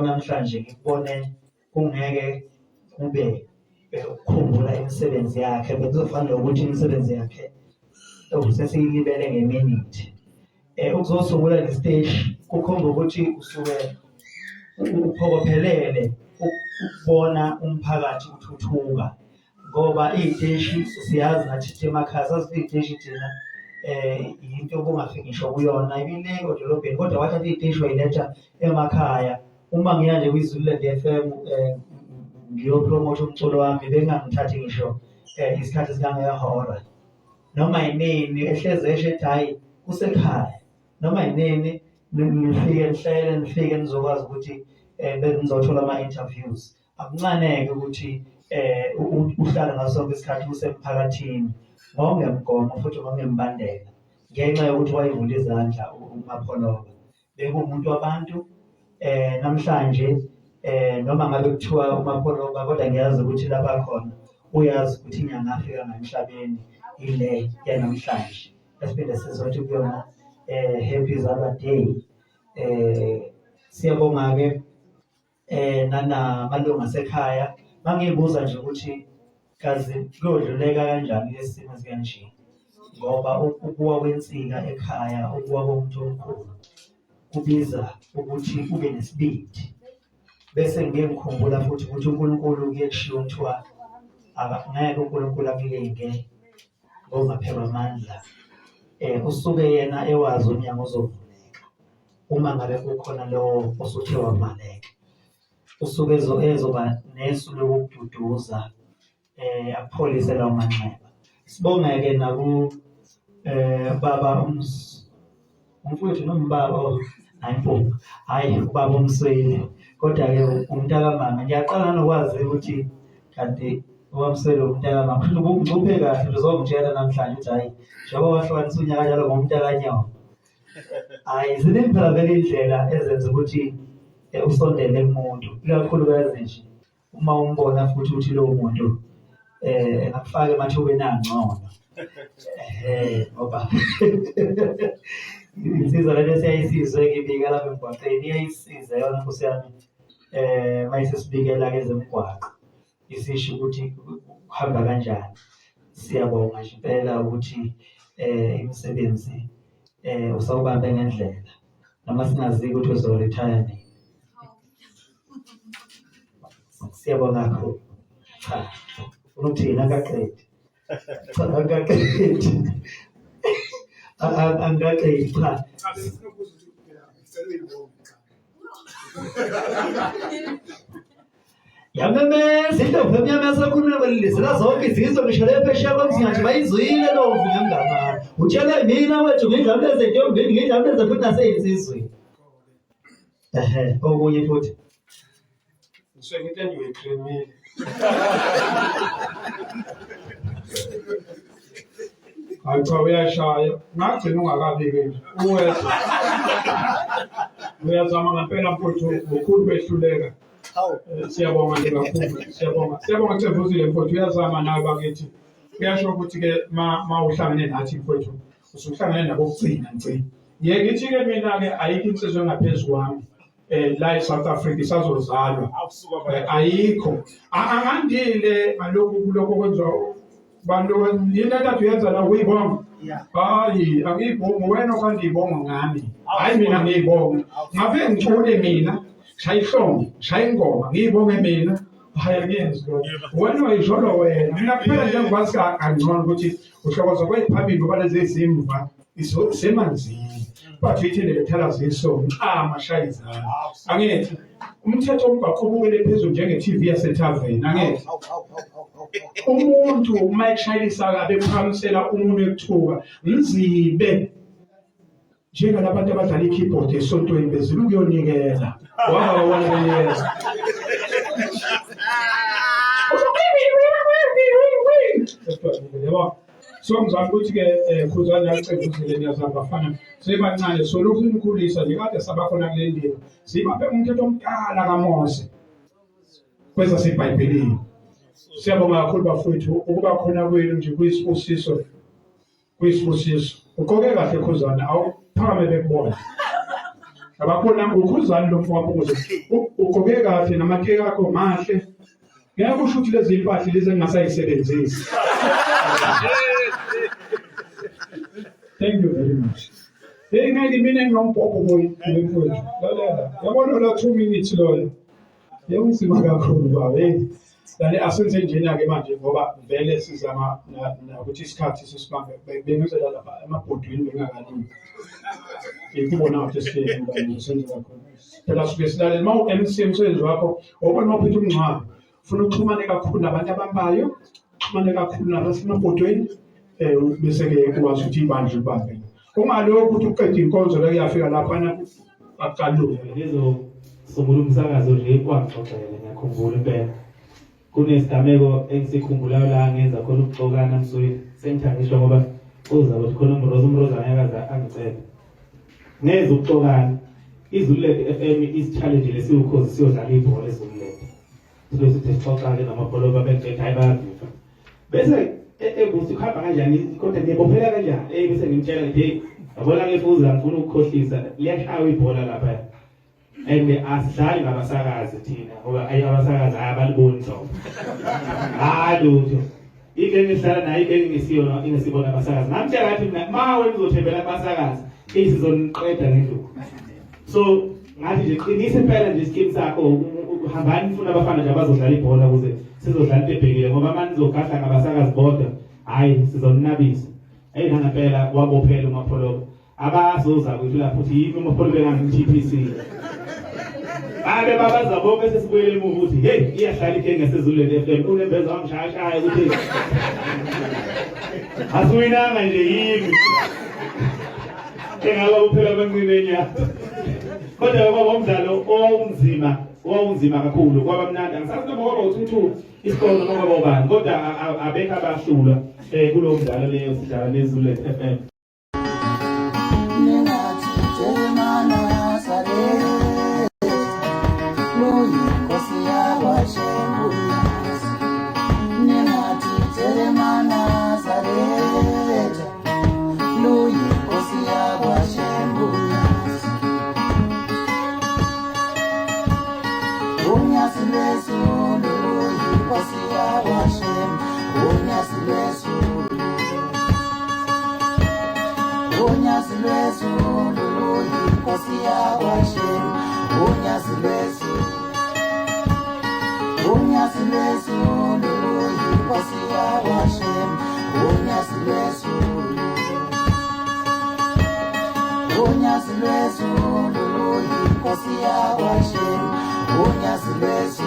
Namhlanje ngikubone kungeke kube ukukhumbula imisebenzi yakhe, bekuzofana nokuthi imisebenzi yakhe sesiyilibele ngeminithi. Ukuzosungula le siteshi kukhomba ukuthi usuke uphokophelele ukubona umphakathi uthuthuka. Ngoba iy'teshi siyazi nathi thina emakhaya sazi ukuthi iy'teshi thina yinto obungafiki ngisho kuyona ibile edolobheni kodwa wathatha iy'teshi wayiletha emakhaya. Uma ngiya nje kwiZululand F_M ngiyophromotha umculo wami bekungangithathi ngisho isikhathi esingangehora. Noma yinini ehlezi esho ethi hhayi kusekhaya noma yinini nifike nihlele nifike nizokwazi ukuthi nizothola ama-interviews. Akuncaneke ukuthi uhlale ngaso sonke isikhathi usemphakathini ngokungemgomo futhi ngokungembandela ngenxa yokuthi wayevula izandla uMapholoba. Bekuwumuntu wabantu namhlanje noma ngabe kuthiwa uMapholoba kodwa ngiyazi ukuthi lapha khona uyazi ukuthi inyanga afika ngayo emhlabeni ile yanamhlanje esiphinde sizothi kuyona happy Zalwa Day. Siyabonga-ke nanamalungu asekhaya bangibuza nje ukuthi kazi kuyodluleka kanjani lesi simo esikanje ngoba ukuwa kwensika ekhaya ukuwa komuntu omkhulu kubiza ukuthi ube nesibindi bese ngike ngikhumbula futhi ukuthi uNkulunkulu kuye kushiwo kuthiwa ngeke uNkulunkulu akulinge ngongaphelwa amandla usuke yena ewazi umnyango ozovuleka uma ngabe kukhona lowo osuthe wavaleka usuke ezoba nesu lokukududuza akupholise lawo manxeba. Sibongeke naku baba umfowethu nombaba oh, hayi mpunga hayi ubaba uMsweli kodwa-ke umntakamama ngiyaqala nokwazi ukuthi kanti ubamsweli umntakamama ngicuphe kahle uzongitshela namhlanje ukuthi hhayi njengoba wahlukanisa unyaka njalo ngomntakanyoko Hayi ziningi phela vele indlela ezenza ukuthi usondele kumuntu ikakhulukazi nje uma umbona futhi ukuthi lowo muntu engakufaka emathubeni angcono ngoba insizwa lento esiyayisizwe ngibika lapha emgwaqeni iyayisiza yona nkosi yami mayisesibikela-ke ezemigwaqo isisho ukuthi kuhamba kanjani. Siyabonga nje impela ukuthi imisebenzi usawubambe ngendlela noma singazi ukuthi uzo-retire nini. Siyabonga kakhulu. Cha, ufuna ukuthini akaqedi. Cha, akaqedi. Angikaqedi cha. Yamemeza indlovu emnyama yasekhulumela kwelilizela zonke izizwe ngisho le phesheya komsingathi bayizwile lowo mvume mnganami. Utshele mina wethu ngidlame ezintombini ngidlame futhi naseyinsizweni. Ehhe, okunye futhi. Ngisuke ngithi ngiyikremile. Hayi cha uyashaya. Ngagcina ungakabiki nje. Uwezwa. Uyazama ngempela mfowethu ngokhulu kwehluleka. Siyabonga nje kakhulu. Siyabonga. Siyabonga Cevuzile mfowethu uyazama nawe bakithi. Kuyasho ukuthi ke ma uhlangene nathi mfowethu usuhlangene nabokugcina ngci. Ngiye ngithi ke mina ke ayikho insizwa engaphezu kwami. La eSouth Africa isazozalwa. Ayikho. Angandile ngalokhu kulokho kwenziwa bantu yini entathu uyenza la uyibonga. Hayi angiyibongi wena okandiyibonga ngami. Hayi mina ngiyibonga. Ngabe ngicule mina shaya ihlombe shaya ingoma ngiyibonge mina. Hayi angiyenzi lokho. Wena uyisholo wena. Mina kuphela nje ngikwazi kangcono ukuthi uhlokoza kweyiphambili ngoba lezi ezimva isemanzini. But ithini lethela ziso mxama shaya izandla. Angithi umthetho womgwaqo ubukele phezulu njenge-TV yasethaveni angithi umuntu uma ekushayelisa kabi ekuphakamisela umuntu ekuthuka mzibe njengalabantu abadlala i-keyboard esontweni bezila ukuyonikela waba wabona benikela yabo. So ngizama ukuthi-ke um khuzani yacebuzile niyazama bafana sebancane so lokhu nikhulisa nje kade sabakhona kule ndima sibambe umthetho omdala kaMose kwezasebhayibhelini. Siyabonga kakhulu bafowethu ukuba khona kwenu nje kuyisibusiso kuyisibusiso. Ugqoke kahle khuzana awuphakame bekubona. Abakhona ukhuzani lo mfo waMpumuzo. Ugqoke kahle namakheke akho mahle. Ngeke kusho ukuthi lezi impahla lezi engingasayisebenzisi. Thank you very much. Hey ngeke mina nginombhobho boy mfowethu. Lalela. Yabona lo 2 minutes loyo. Yewunzima kakhulu baba. Hey. Lale asenze njena-ke manje ngoba vele sizama ukuthi isikhathi sisibambe bengizela lapha emabhodweni bengakalimi. Ikubona ukuthi sifike senze kakhulu. Phela suke silalele uma u-MC umsebenzi wakho obona uma uphethe umngcwabo ufuna uxhumane kakhulu nabantu abambayo, uxhumane kakhulu nabasemabhodweni bese-ke ukwazi ukuthi ibandla ulibambe. Ungalokhu ukuthi uqede inkonzo la kuyafika laphana akuqalule. Ngizosungula umsakazo nje kwangixoxele ngiyakhumbula impela. Kunesigameko engisikhumbulayo la ngenza khona ukuxokana mswini. Sengithanda ngisho ngoba uza ukuthi khona umroza umroza angeke aze angicele. Ngeza ukuxokana. Izulu FM isi-challenge lesiwukhozi siyodlala ibhola eZululand. Sibe sithi sixoxa-ke namabholo babengitshela hayi bayaviva. Bese ebuthi kuhamba kanjani kodwa ngibophela kanjani? Eh bese ngimtshela ngithi hey yabona ke futhi angifuni ukukhohlisa liyashaywa ibhola lapha. And asidlali ngabasakazi thina ngoba ayi abasakazi hayi abaliboni nhlobo. Hayi lutho. Igenge esidlala nayo igenge ngesiyona ingesibona abasakazi. Ngamtshela ngathi mina ma wena uzothembela kubasakazi isizoniqeda ngendluku. So ngathi nje qinisa impela nje isikimu sakho hambani nifuna abafana nje abazodlala ibhola ukuze sizodlala into ebhekile ngoba manje nizogadla ngabasakazi bodwa hayi sizoninabisa. Eyi nangempela wabophela uMapholoba. Abazoza kwethu lapho uthi yimi uMapholoba engangi-TPC. Babe babaza bonke sesibuyele emuva ukuthi hey iyahlala igenge yaseZululand FM unembeza wangishayashaya ukuthi asiwinanga nje yimi engaba kuphela kwenqina enyawo kodwa kwaba umdlalo owawunzima owawunzima kakhulu kwaba mnandi angisazi noma kwaba u-2-2 isikole noma kwaba ubani kodwa abekho abahlulwa um kulowo mdlalo leyo sidlala neZululand FM. Unyazi lwezulu luyinkosi yakwaShembe unyazi lwezulu unyazi lwezulu luyinkosi yakwaShembe unyazi lwezulu unyazi lwezulu luyinkosi yakwaShembe unyazi lwezulu.